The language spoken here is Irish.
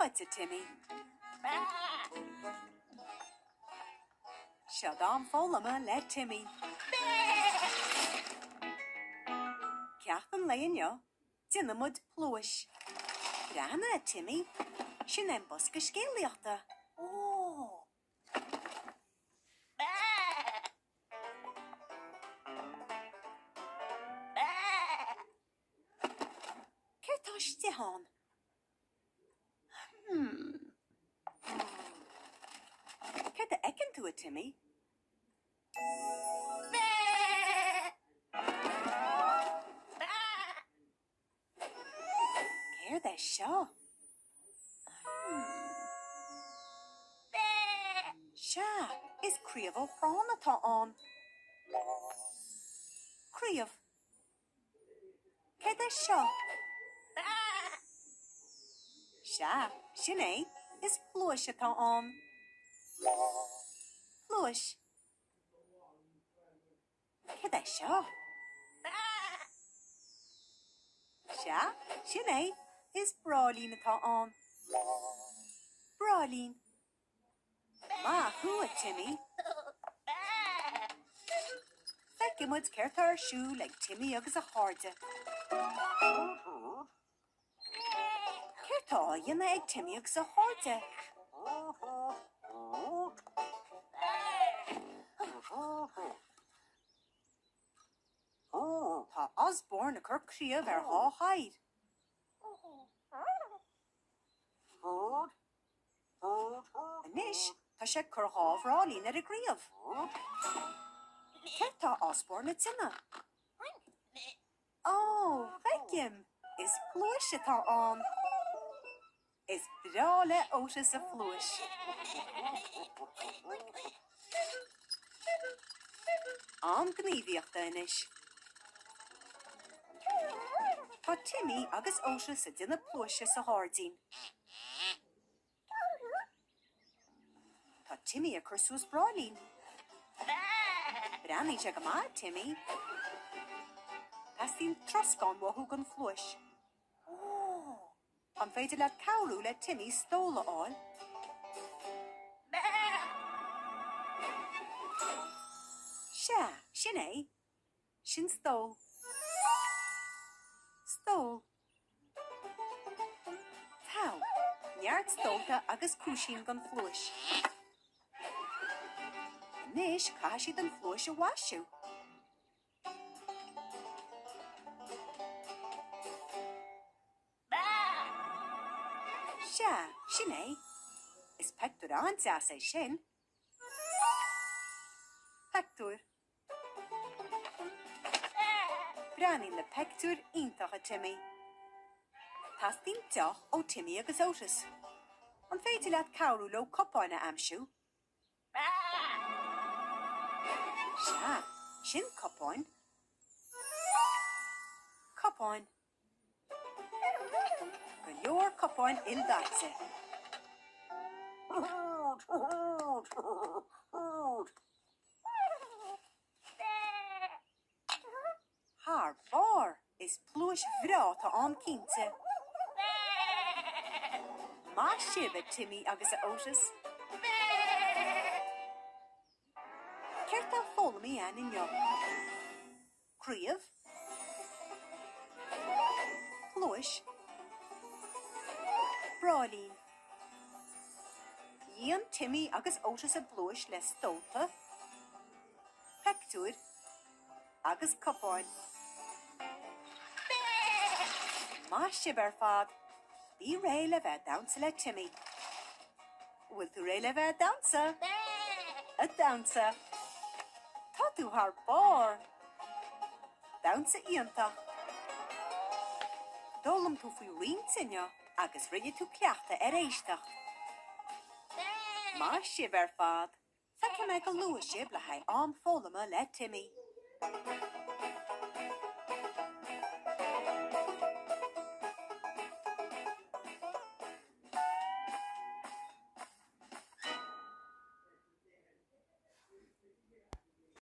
Fáilte, Timmy. Seo d'am foghlama le Timmy. Ceacht an lae inniu, déanfaidh muid pluais. Breathnaigh, a Timmy, sin é an bosca scéalaíochta. Ó! Céard tá istigh ann? Hmm. Céard a fheiceann tú, a Timmy? Céard é seo? Hmm. Sea, is craobh ó chrann atá ann. Craobh. Céard é seo? Sea, sin é, is pluais atá ann. Pluais. Céard é seo? Sea, sin é, is bráillín atá ann. Bráillín. Maith thú, a Timmy! Feicfidh muid céard tá ar siúl ag Timmy agus a chairde. Céard tá á dhéanamh ag Timmy agus a chairde? Tá Osborn ag cur craobh ar dhá thair. Anois tá sé ag cur dhá bhráillín ar an gcraobh. Céard tá Osborn ag déanamh? Ó, feicim! Is pluais atá ann. Is breá le Otis a phluais. Am gníomhaíochta anois. Tá Timmy agus Otis ag déanamh pluaise sa ghairdín. Tá Timmy ag cur suas bráillín. Breathnaíonn sé go maith, Timmy. Teastaíonn troscán uathu don phluais. Ó! An féidir leat cabhrú le Timmy stól a fháil? Sea, sin é. Sin stól. Stól. Togha. Neart stólta agus cúisín don phluais. Anois caithfidh siad an phluais a mhaisiú. Sea, sin é. Is pictiúr an-deas é sin. Pictiúr. Breathnaíonn na pictiúir iontach, a Timmy. Teastaíonn deoch ó Timmy agus Otis. An féidir leat cabhrú leo cupáin a aimsiú? Sea, sin cupáin. Cupáin. Go leor cupáin ildaite. Thar barr! Is pluais bhreá atá ann cinnte. Maith sibh, a Timmy agus a Otis. Céard tá foghlamtha againn inniu? Craobh. Pluais. Bráillín. Dhein Timmy agus Otis a bpluais le stólta, pictiúir agus cupáin. Maith sibh ar fad! Bí réidh le bheith ag damhsa le Timmy. Bhfuil tú réidh le bheith ag damhsa? Ag damhsa! Tá tú thar barr! Damhsa iontach! D'fhoghlaim tú faoi roinnt inniu agus rinne tú cleachtadh ar éisteacht. Maith sibh ar fad! Feicfidh mé go luath sibh le haghaidh am foghlama le Timmy!